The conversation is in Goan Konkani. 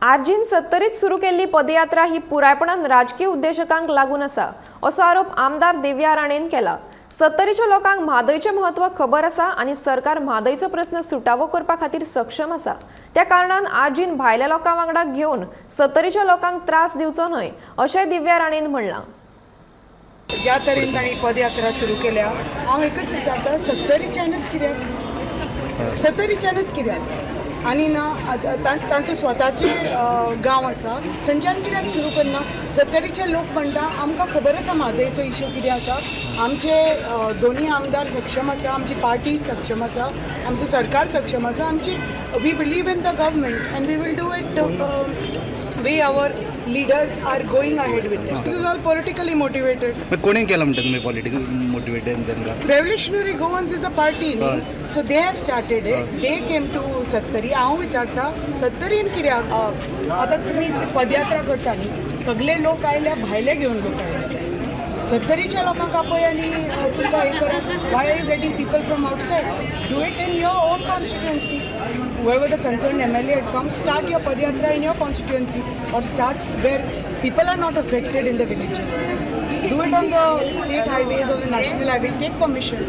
आरजीन सत्तरीत सुरू केल्ली पदयात्रा ही पुरायपणान राजकीय उद्देशकांक लागून आसा, असो आरोप आमदार देविया राणेन केला. सत्तरीच्या लोकांक म्हादयचें म्हत्व खबर आसा आनी सरकार म्हादयचो प्रस्न सुटावो करपा खातीर सक्षम आसा. त्या कारणान आरजीन भायल्या लोकां वांगडा घेवन सत्तरीच्या लोकांक त्रास दिवचो न्हय, अशेंय दिव्या राणेन म्हणलां. ज्या तरेन तांणी पदयात्रा सुरू केल्या, हांव एकच विचारता, सत्तरीच्यानच कित्याक? सत्तरीच्यानच कित्याक आनी ना तांचो स्वताचे गांव आसा, थंयच्यान कित्याक सुरू करना? सत्तरीचे लोक म्हणटा, आमकां खबर आसा म्हादयचो इशू कितें आसा. आमचे दोनी आमदार सक्षम आसा, आमची पार्टी सक्षम आसा, आमचें सरकार सक्षम आसा. आमची we believe in the government and we will do it way our leaders are going ahead with. This is all politically motivated. मग कोणी केलं म्हणटा तुमी पॉलिटिकल मोटिवेटेड तांकां? Revolutionary Goans is a party न्ही, so they have started it. They came to Sattari. हांव विचारता, सत्तरीन कित्याक? आतां तुमी पदयात्रा करता न्ही, सगळे लोक आयल्या, भायले घेवन लोक आयले. सत्तरीच्या लोकांक आपय आनी तुमकां हें करा. Why are you getting people from outside? Do it in your own constituency. Whoever the concerned MLA had come, start your padayatra in your constituency or start where people are not affected in the villages. Do it on the state highways or the national highways, take permission.